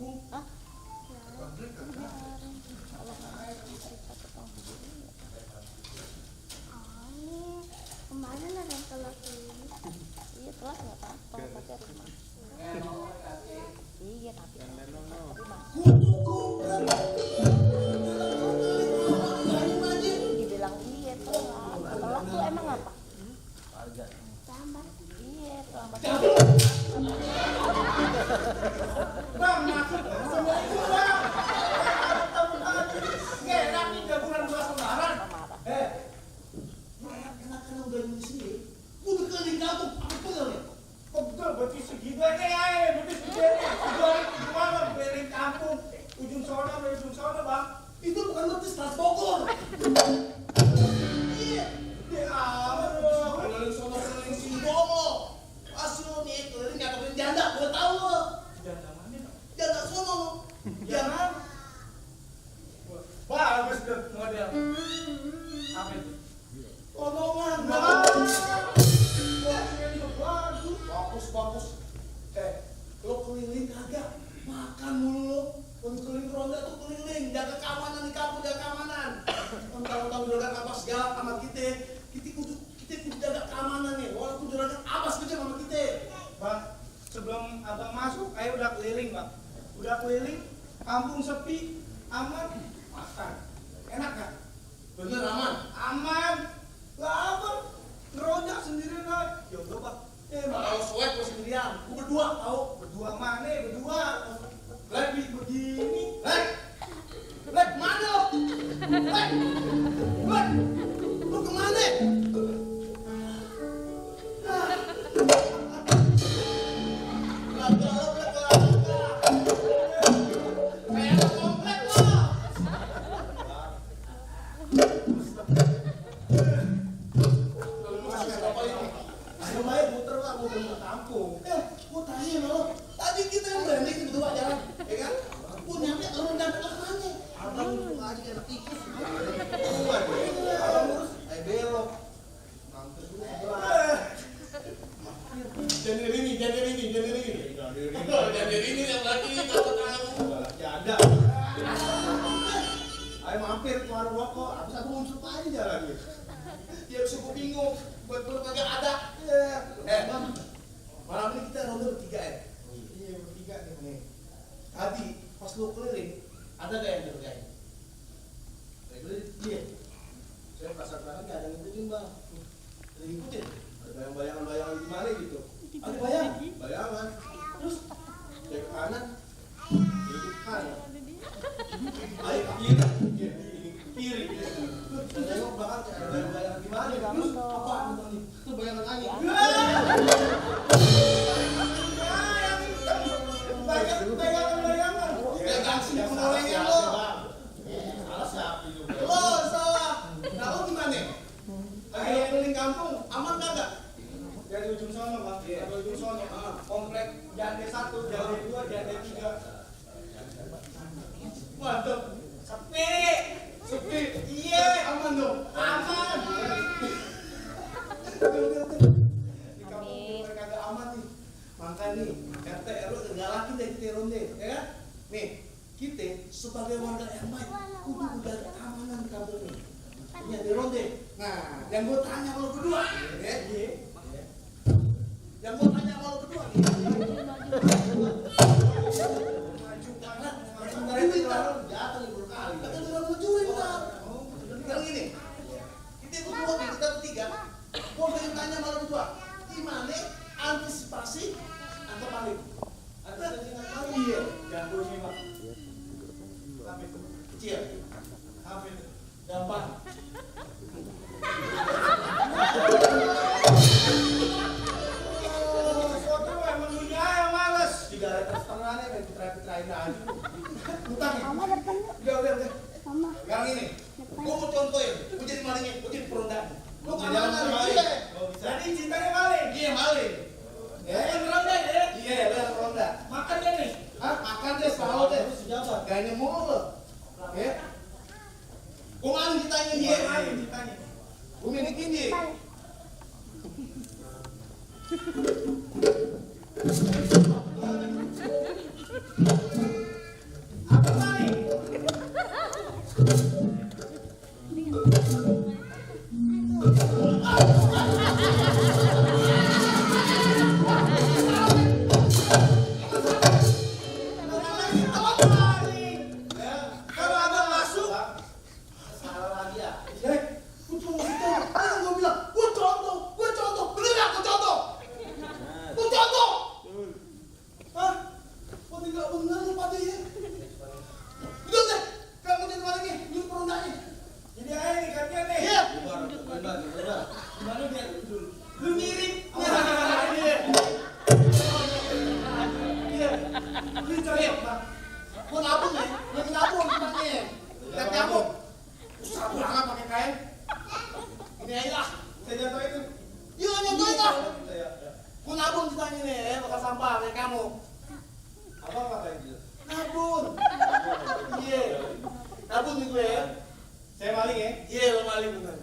Hah? Kemarin ada yang telat ini. Iya telat nggak apa-apa, tapi harus masuk. Iya tapi dibilang iya telat. Telat tuh emang apa? Lambat. Iya terlambat. Bang, maksud semua itu bang. Nggak enak nih gabungan kelas lebaran. Enak-enak udah di sini. Udah keliling kampung, apa betul nih? Oh betul, berarti segitu aja ya, berarti segitu aja. Tujuan gimana keliling kampung, ujung sono bang. Itu bukan betis kelas Bogor. Iya, dia aman loh. Keliling sono, keliling sini bomo. Asli nih, keliling ngatorin janda, gue tahu loh. Janda mana? Janda sono. Jangan. Bagus tuh model. Apa itu? Tolongan. Bagus. Lo keliling kagak? Makan mulu lo. Kalau keliling ronda tuh keliling, jaga keamanan di kampung, jaga keamanan. Tahu juragan apa segala sama kita kudu jaga keamanan nih. Walaupun juragan apa kerja sama kita. Bang, sebelum abang masuk, ayo udah keliling bang. Udah keliling, kampung sepi, aman, makan. Enak kan? Bener aman? Aman. Lah abang, ngeronda sendirian lah. Ya udah bang. Kalau suet gue sendirian, gue berdua tau. Berdua mana? Berdua. Lek begini. Lek mana lo? Lek, lu kemana? Nih, gua nabung nih, lagi nabung nih. Lihat nyamuk. Susah banget pakai kain. Ini aja lah, saya jatuhin. Yuk nyatuin lah. Gua nabung ceritanya nih, bakal sampah kayak kamu. Apa ngapain gitu? Nabung. Iya. Nabung nih gue. Saya maling ya? Iya, lo maling bener.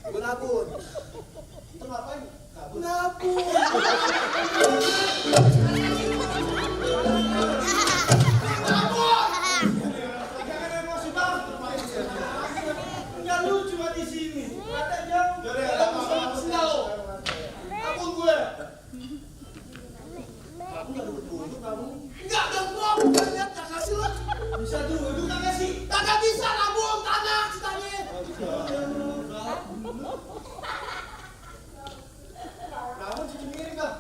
Gue nabung. Itu ngapain? Nabung. Nabung. Jangan emosi bang. Nggak lucu mah di sini. Ada jauh. Yaudah, apa sendal lo? Nabung gue. Nabung gak duduk nabung. Enggak dong bro, jangan lihat gak kasih lo. Bisa duduk kagak sih? Kagak bisa nabung, tanah ceritanya. Nabung cuci miring bang.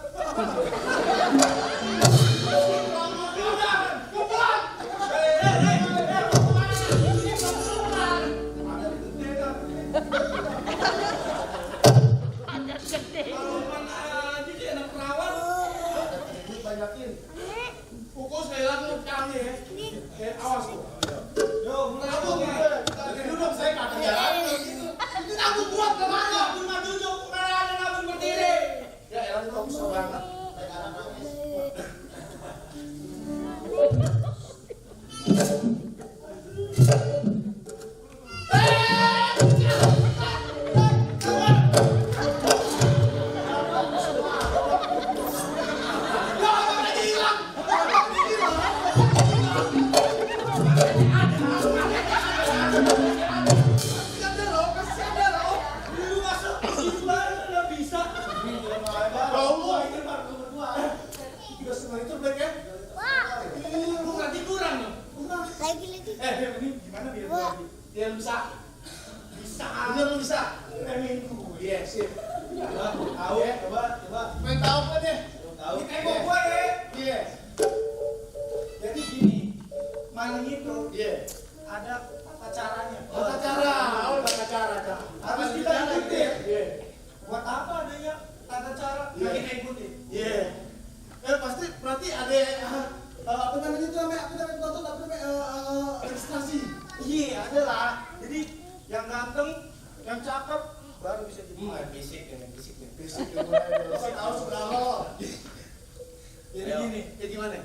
Pukul sekali lagi lo kami ya. Awas lo. Yo, Nabung gue. duduk saya kaki jalan. Itu nabung gua kemana? Nabung mah duduk. Mana ada nabung berdiri? Ya elah itu bagus banget. Dulu masuk situ baru udah bisa. Lu nanti kurang nih. Lagi. Ini gimana biar lagi? Dia bisa. Bisa. Bener lu bisa. Remehin gue. Iya, sip. Tahu ya? Coba. Main tahu kan deh. Tahu. Ini tembok gue ya. Iya. Jadi gini, maling itu Iya. ada tata caranya. Tata cara. Oh, tata cara. Harus kita ikutin. Iya. Buat apa adanya tata cara? Iya. Kita ikutin. Iya. Pasti berarti ada apa namanya itu namanya registrasi. Iya, ada lah. Jadi yang ganteng, yang cakep baru bisa jadi main basic ya, basic. Basic yang mulai saya tahu sebelah lo. Jadi Ayo. gini, Ya gimana?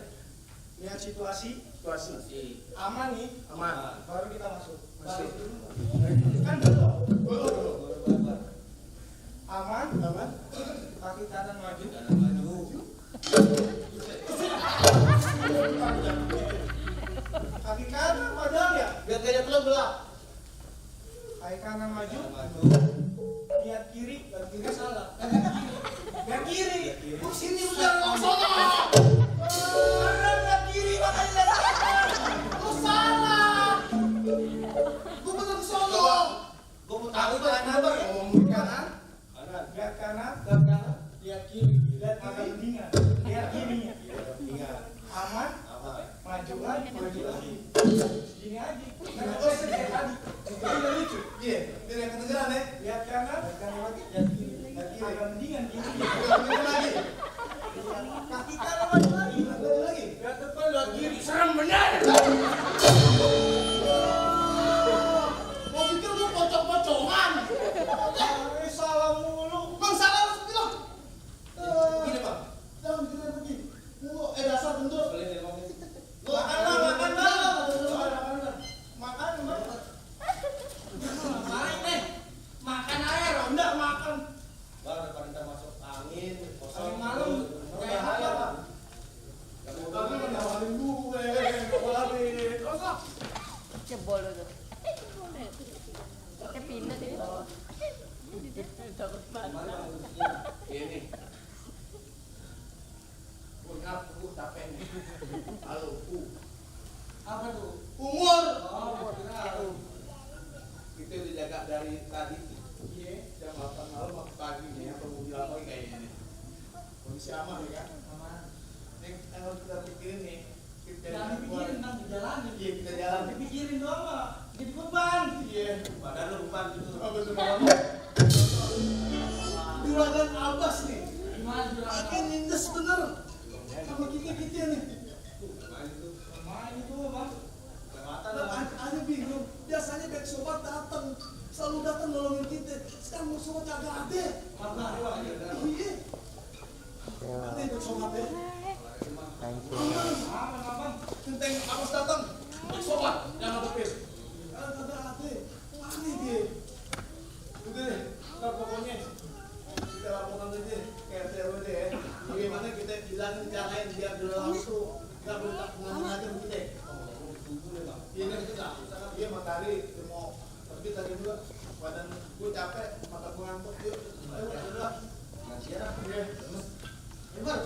lihat situasi Situasi. aman nih, Aman. baru kita masuk. Masuk. Kan belum. Dulu. Aman, Aman. kaki kanan maju. Kaki kanan padahal ya. Biar kayak lo gelap. Kaki kanan maju. Lihat kiri, kiri salah. Lihat kiri. Lu sini udah langsung. Karena lihat kiri makanya lihat kanan. Lu salah. Gua bener ke sono. Gua mau tahu Kaki kanan apa? ngomong kanan. Lihat kanan, lihat kanan. Lihat kiri, lihat agak mendingan. Lihat kirinya. Aman, maju lagi. Gini aja. Karena gue sedih tadi. Itu udah lucu. Iya, biar yang kedengeran ya. Lihat kanan, lihat kiri. Agak mendingan kiri. Kedengeran lagi. Kaki kanan maju lagi. Kedengeran lagi. Lihat depan, lihat kiri. Serem benar. Mau pikir lu pocong-pocongan. Salah mulu. Bang salah lu bilang. Gini bang, jangan bikin begini. Lu dasar bentuk. Makan lah. Makan banget. Main deh. Makan air, enggak makan. Angin malam. Kayak apa, Pak? Tapi menawarin gue, nawarin. Terus lah. Jebol itu. Pindah deh. Takut banget. Ini. Aku capek nih. Halo, Apa tuh? umur. Oh, kira. Kita udah jaga dari tadi. Iya. Jam 8 malam sampai pagi nih. Apa mau bilang lagi kayaknya nih. Kondisi aman ya kan? Aman. Ini yang harus kita pikirin nih. Kita Jangan dipikirin, nang dijalanin. Iya, kita jalan. Dipikirin doang mah. Jadi beban. Iya. Badan lu beban gitu. Oh, betul banget. Juragan Abbas nih. Gimana juragan? Makin nindes bener. Sama kita nih. Main itu bang. Ada bingung. Biasanya back sobat datang, selalu datang nolongin kita. Sekarang back sobat kagak ada. Iya. Ada back sobat ya. Aman abang. Genteng harus datang. Back sobat yang ngadepin. Kagak ada. Mana dia? Udah deh. Ntar pokoknya kita laporan aja ke RT RW ya. Bagaimana kita bilangin caranya biar dia langsung. Nggak boleh tak pengaman aja kita. Iya kan kita, misalkan dia matahari dia mau terbit tadi juga, badan gue capek, mata gue ngantuk, yuk, ayo udah, siap, ya, hebat,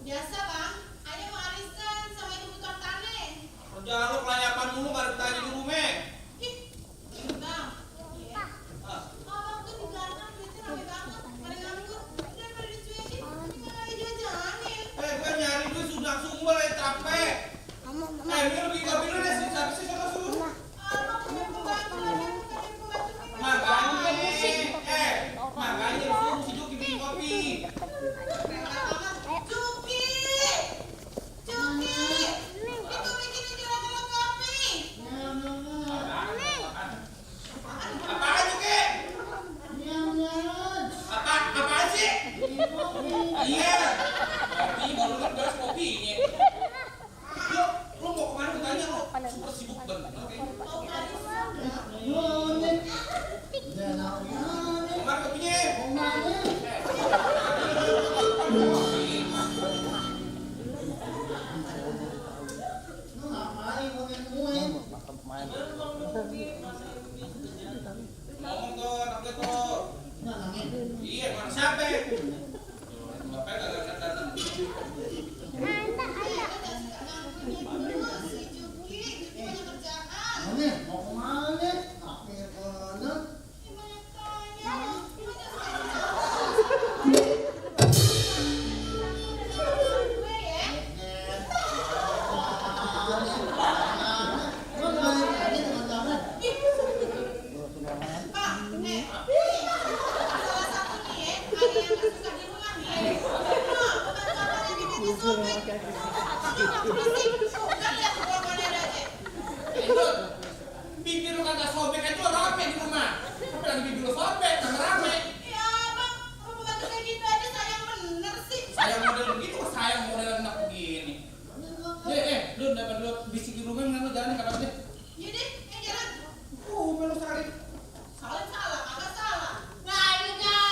Biasa bang, ada mau arisan sama ibu tukang tani. Jangan Bibir lu kagak sobek aja lu rame di rumah. Tapi lagi bibir lu sobek, kagak rame. Ya bang, kalau bukan kayak gitu aja sayang bener sih. Sayang model begitu, sayang model enak begini. Lu dapat lu bisik di rumah, mending lu jalan kagak deh. Iya deh, jalan. Melu sekali. Salah, kagak salah. Nah, ini kan.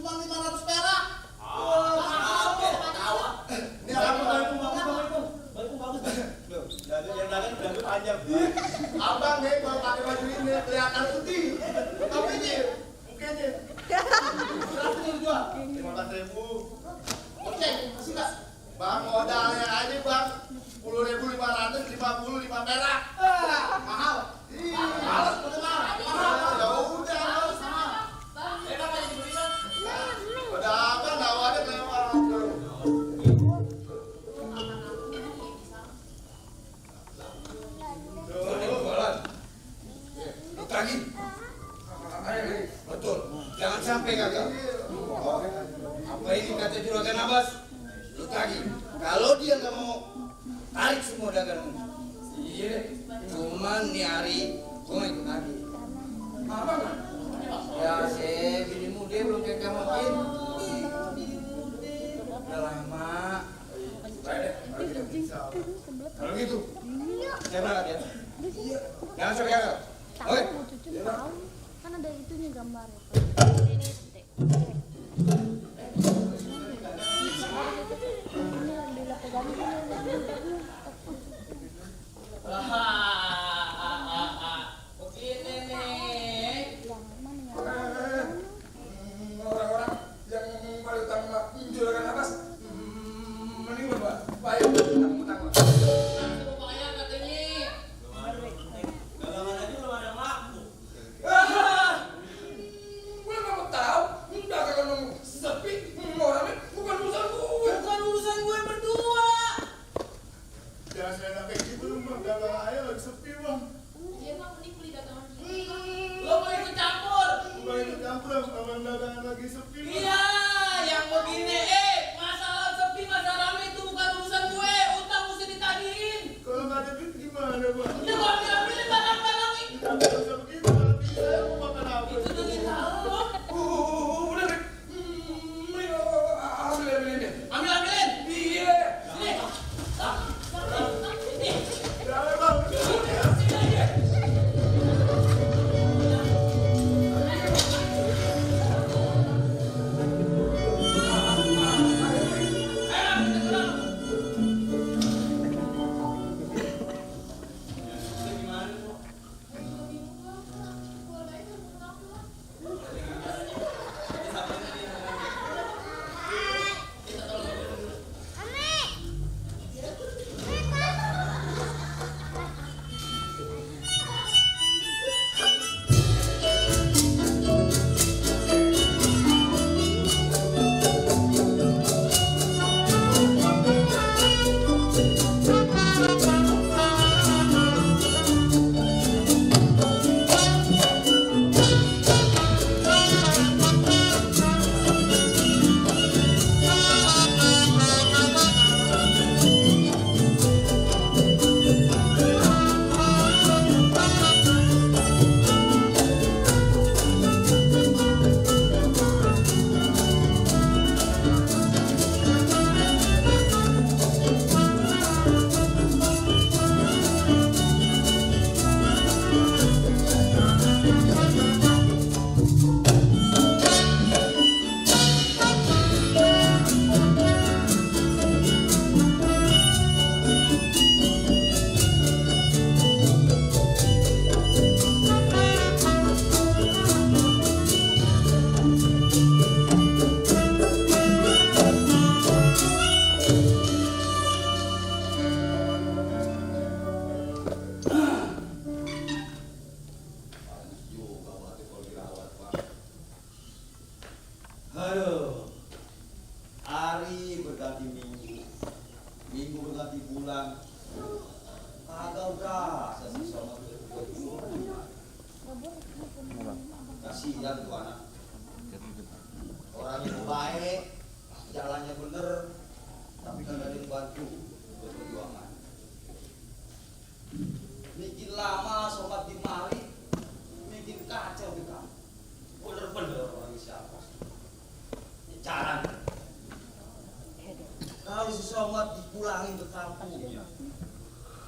Cuma 500 perak. Ini apa? aja. Abang nih kalau pakai baju ini kelihatan putih. Tapi nih, mukanya. Berapa nih jual? 15.000. Oke, masih nggak? Bang modalnya aja bang. 10.550 5 perak. Mahal. Males mahal. Ya udah. Udah abang nggak ada lewat. Lagi. Betul. Jangan sampai gagal. Apa ini kata juragan Abbas? Lu lagi. Kalau dia nggak mau tarik semua dagangan. Iya. Cuman nih hari gua nggak ikut lagi. Apa nggak? Ya saya binimu dia belum jaga makin. Udah lama. Baik deh. Kalau gitu, saya berangkat ya. Jangan sampai gagal. Tahu mau cucu tahu kan ada itunya gambar. Begini nih. Orang-orang yang paling utama juragan Abbas mending bayar utang-utang. Iya, yang begini, masalah sepi, masalah rame itu bukan urusan gue. Utang mesti ditagihin. Kalau nggak ada duit gimana bang? Ya gua ambil-ambilin barang-barang ini. Nggak bisa begitu, nanti saya mau makan apa? Itu tuh kita lo. Udah deh. Ambil-ambilin deh. Ambil-ambilin. Iya. Sini. Ini. Jangan bang. Aduh, hari berganti minggu, minggu berganti bulan, kagak berasa sih sama kasihan tuh anak. Orangnya baik, jalannya bener, tapi kagak ada yang bantu berperjuangan. Bikin lama sobat di mari, bikin kacau di kampung. Bener-bener orang siapa sih? Cara kalau si somat dipulangin ke kampungnya,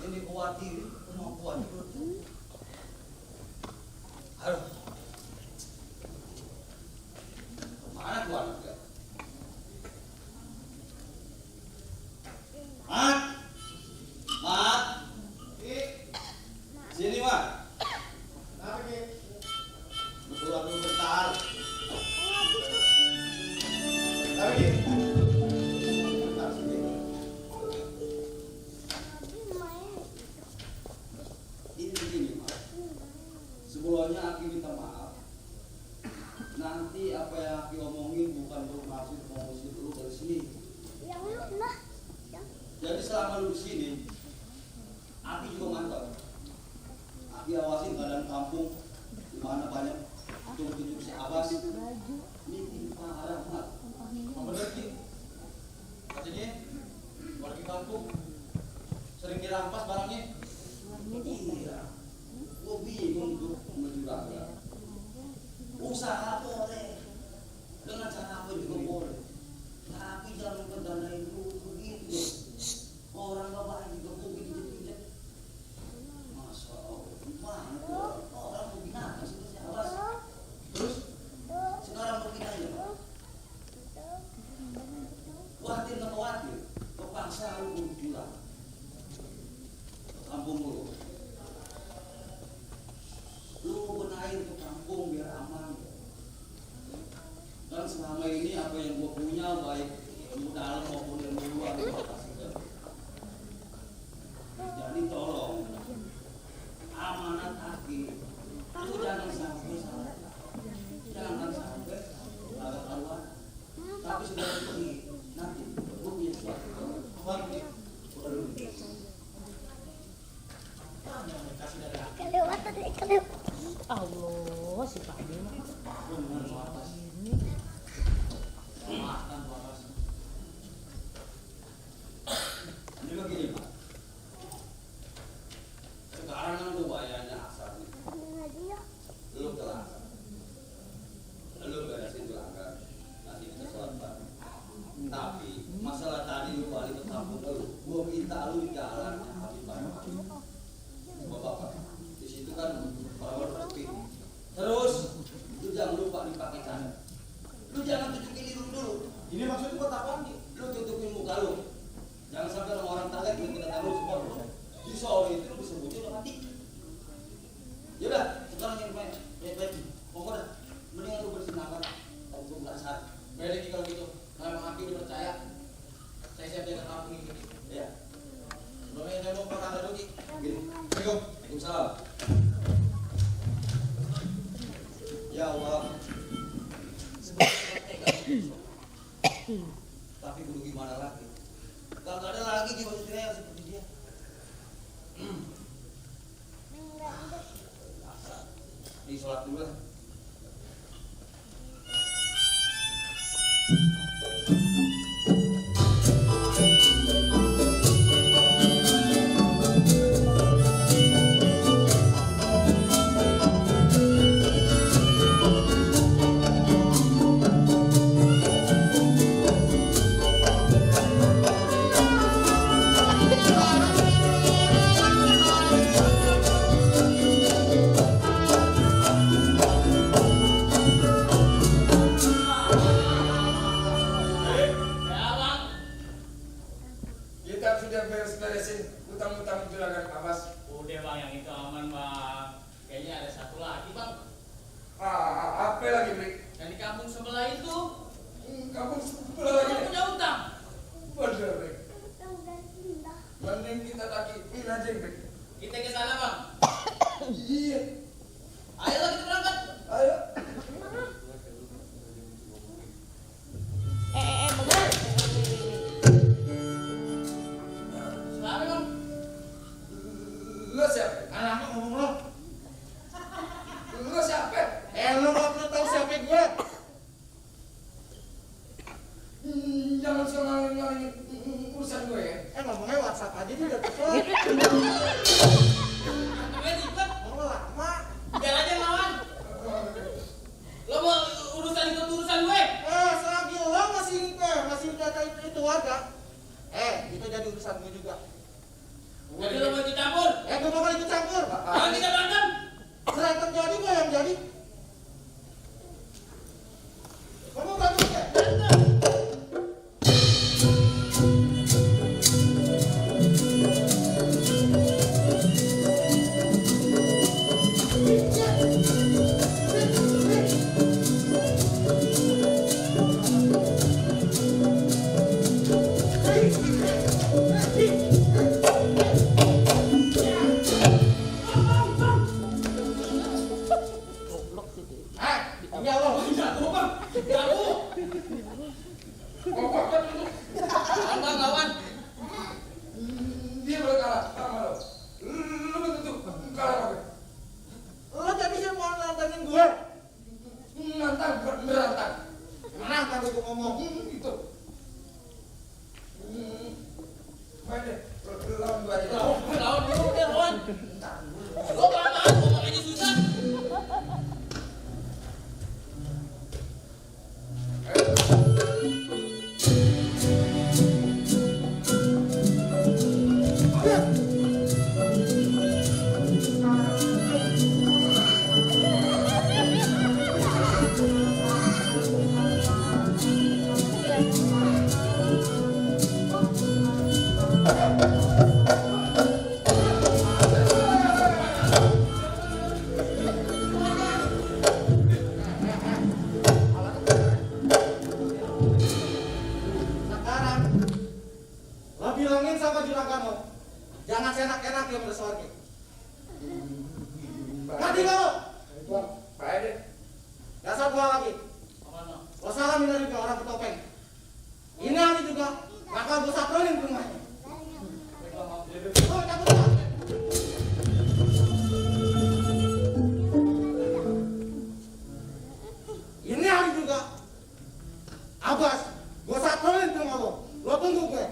ini khawatir kemampuan itu. Aduh, mana tuh anaknya? Mat, Aki awasin keadaan kampung di mana banyak tujuh si Abbas. Ini parah banget. Bener Ki. Katanya warga kampung sering dirampas barangnya. Iya. Gue bingung tuh menjuragan. Usaha boleh, dengan cara apa juga boleh. Tapi jangan mengandalkan dulu begitu. Orang bapak juga mungkin dijepit. Masya Allah, mana orang mau binatang seperti Abbas. Terus sekarang begini aja. Khawatir nggak khawatir, kepaksa lu pulang ke kampung lu. Lu benahin ke kampung biar aman. Dan selama ini apa yang gua punya baik di dalam maupun di luar gua kasihkan. Jadi tolong amanat Aki itu jangan sampai salah. Jangan sampai agak kawan. Tapi sudah pergi nanti gua punya suatu bagi. Kelewatan deh, kelewatan. Allah, si Pak Ade mah. Ini begini Pak. Sekarang kan tuh bayarnya asal nih. Lu telah. Lu beresin pelanggan. Nanti kita sholat Pak. Tapi masalah tadi lu balik ke kampung lu. Gua minta lu di jalan habis banyak. Bapak, di situ kan orang berkopi. Terus, lu jangan lupa dipakai cadar. Lu jangan tunjukin hidung dulu. Ini maksudnya buat apa nih? Lu tutupin muka lu. Jangan sampai orang terlihat kita taruh semua. Di soal itu lu bisa muncul mati. Yaudah, sekarang yang baik. Pokoknya, mendingan lu bersihin apa? Untuk belasan. Beda lagi kalau gitu. Kalau emang Aki udah percaya, saya siap jaga kampung ini. Ya. Sebelumnya saya mau pernah dulu Ki. Assalamualaikum. Waalaikumsalam. Ya Allah. Tapi kudu gimana lagi? Gak ada lagi jiwa saya seperti dia. Di sholat dulu lah. Mati kau. Bang, baik deh. Dasar gua lagi. Lo salah milih juga orang bertopeng. Ini hari juga bakal gua satrolin ke rumahnya. Oh, cabut. Ini hari juga Abbas, gua satrolin ke rumah lo. Lo tunggu gue.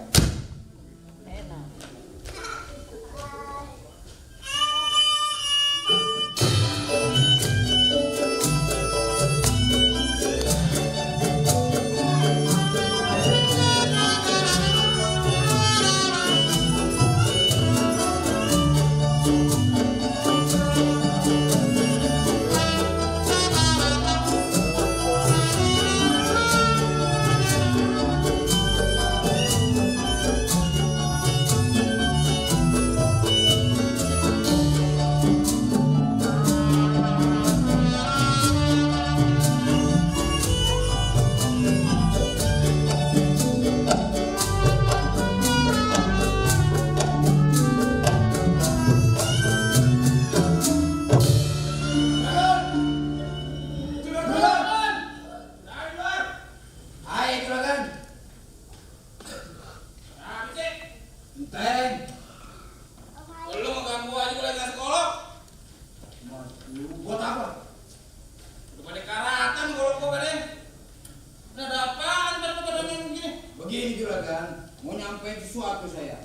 Begini juragan, mau nyampein sesuatu saya.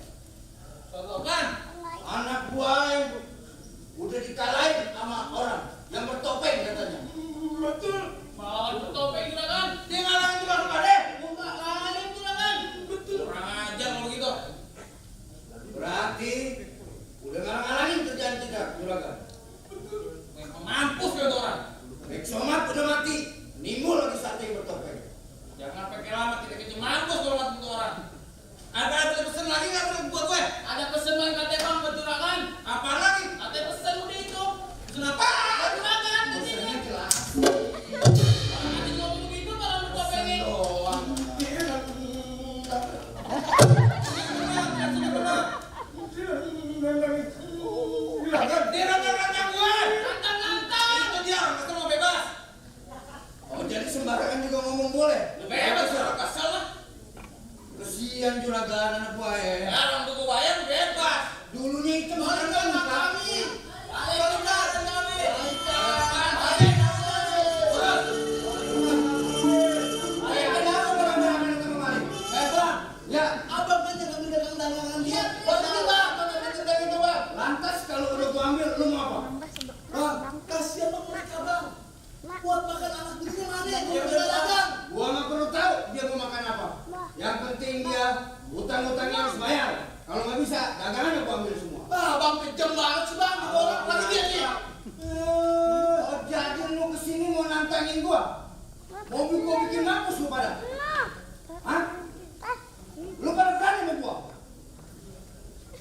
Anak buah yang udah dikalahin sama orang yang bertopeng katanya. Betul. Malah bertopeng juragan. Dia ngalangin juga Pade. Enggak ngalangin juragan. Betul. Kurang ajar kalau gitu. Berarti udah ngalangin kerjaan kita juragan. Memang mampus ya tuh orang. Bek Somat udah mati, nimbul lagi satu yang bertopeng. Jangan pakai lama kita kecil mampus kalau mati tuh orang. Ada pesen lagi nggak buat gue? Ada pesen lagi katanya bang buat juragan. Apa lagi? Ada pesen udah itu. Pesen apa? Juragan. Pesannya jelas. Nanti ngomong begitu malah bertopengin. Doang. Dia rantang gue. Rantang. Itu dia. Kita mau bebas. Oh jadi sembarangan juga ngomong boleh? Bebas orang kesel lah. Kesian juragan anak buah ya. Orang tunggu bayar bebas. Dulunya itu makan kami. Lantas kalau udah gua ambil, lu mau apa? Bang, kasihan bang mereka bang. Buat makan anak kecil mana? Gua bisa dagang. Gua nggak perlu tahu dia mau makan apa. Yang penting dia utang-utangnya harus bayar. Kalau nggak bisa, dagangannya gua ambil semua. Ah, bang kejam banget sih bang. Di orang lagi dia nih. Oh jadi lu kesini mau nantangin gua? Mau gua bikin mampus lu pada? Hah? Lu pada berani sama gua?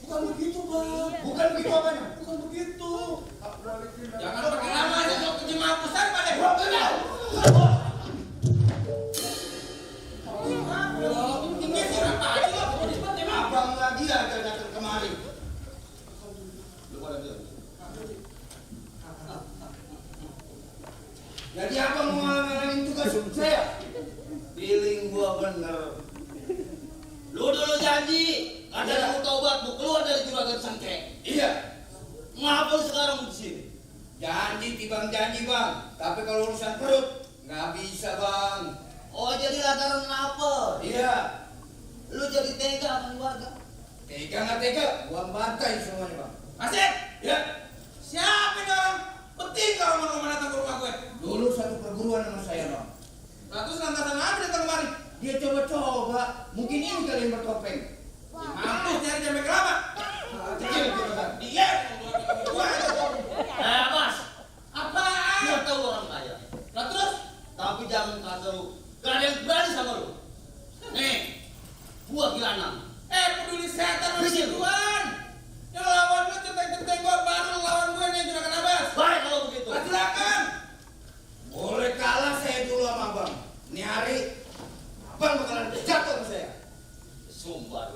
Bukan begitu bang. Bukan begitu apanya? Bukan begitu. Jangan pakai lama aja kalau kecil mampus aja pada. Ini siapa aja lo? Abang lagi aja datang kemari. Lu pada bilang. Jadi abang mau ngalang-ngalangin tugas saya? Feeling gua bener. Lu dulu janji ada yang taubat mau keluar dari juragan sangkeng. Iya. Ngapa lu sekarang di sini? Janji tibang janji bang. Tapi kalau urusan perut nggak bisa bang. Oh jadi lantaran apa? Iya. Lu jadi tega sama warga. Tega nggak tega? Gua bantai semuanya bang. Asik. Ya. Siapa ini orang? Penting kalau mau datang ke rumah gue. Dulu satu perguruan sama saya bang. Nah terus lantasan apa datang kemari? Dia coba-coba. Mungkin ini kali yang bertopeng. Mampus nyari jambe kelapa. Kecil juragan. Dia. Gua aja. Mas, Apaan? gua tahu orang kaya. Nah terus? Tapi jangan kata lu. Gak ada yang berani sama lu. Nih, gua Gilanang. Peduli setan sama gituan. Yang lawan lu centeng-centeng gua baru lawan gue nih juragan Abbas. Baik kalau begitu. Silakan. Boleh kalah saya dulu sama abang. Ini hari abang bakalan jatuh sama saya. Sumpah lu.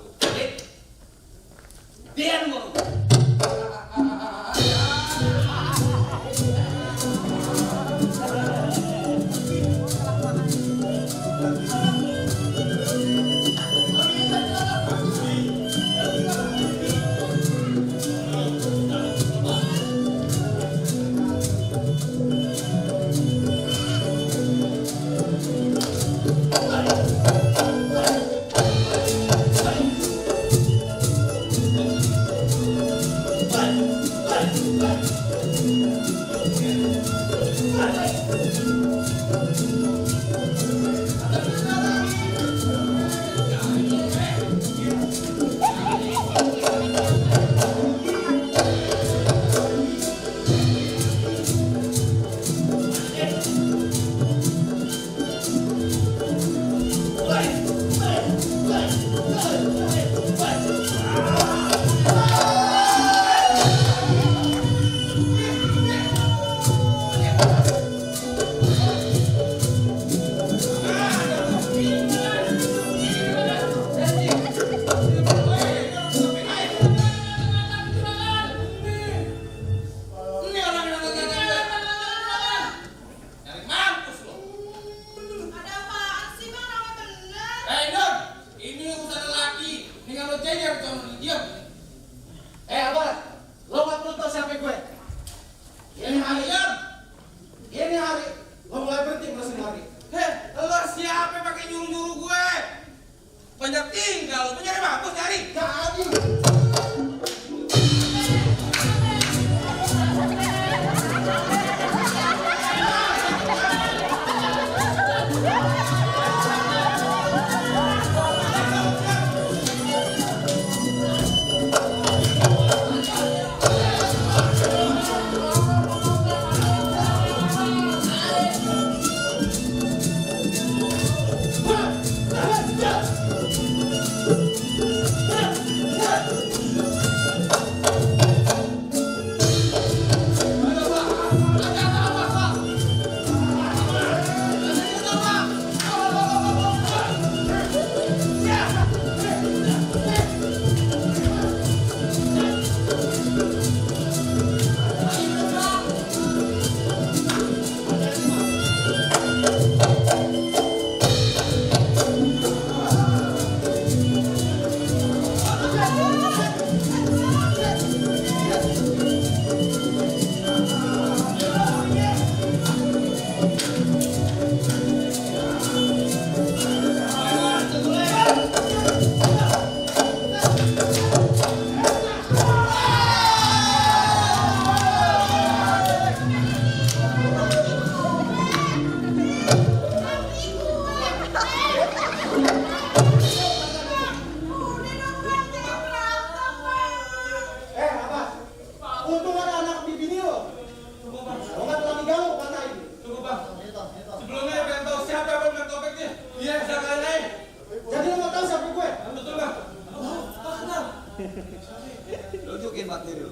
Tunjukin materi lu.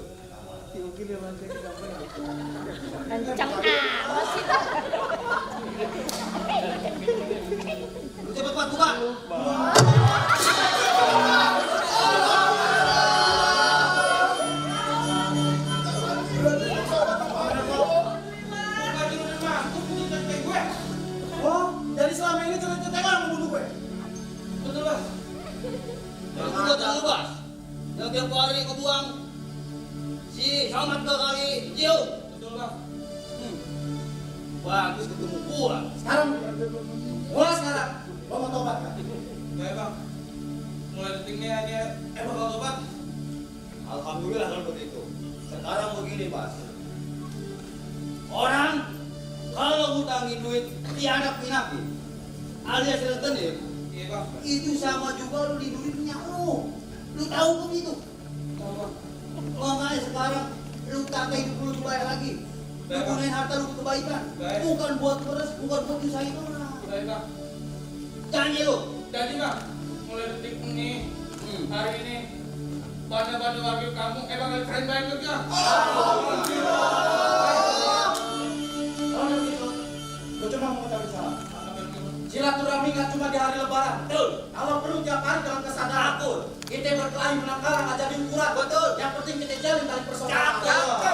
Kencang amat sih tuh. Lu cepet Pak, buka. Oh, jadi selama ini cerita-cerita membunuh gue? Betul, Bang. Yang kedua terlalu bas. Yang tiap hari kau buang si Samad ke kali jauh. Betul, Bang. Bagus ketemu gua. Sekarang, mulai sekarang, lo mau tobat kan? Baik, Bang. Mulai detik ini aja bakal tobat. Alhamdulillah kalau begitu. Sekarang begini Bas. Orang kalau ngutangi duit tiada pinapi alias retenir, Iya, Bang. itu sama juga lu lindungi punya lu. Lu tahu begitu? Makanya sekarang lu kata hidup lu dibayar lagi. Lu Baik, Bang. gunain harta lu untuk kebaikan. Baik. Bukan buat beres, bukan buat usahain orang. Baik, Bang. Janji lu. Jadi, Bang, mulai detik ini, hari ini, baju wagyu kamu bakal keren banget juga. Kalau gitu, gue cuma mau ketahui salah. Silaturahmi nggak cuma di hari Lebaran. Betul. Kalau perlu tiap hari dalam kesadaran. Kita berkelahi menang kalah nggak jadi ukuran. Betul. Yang penting kita jalin tali persaudaraan. Cakep.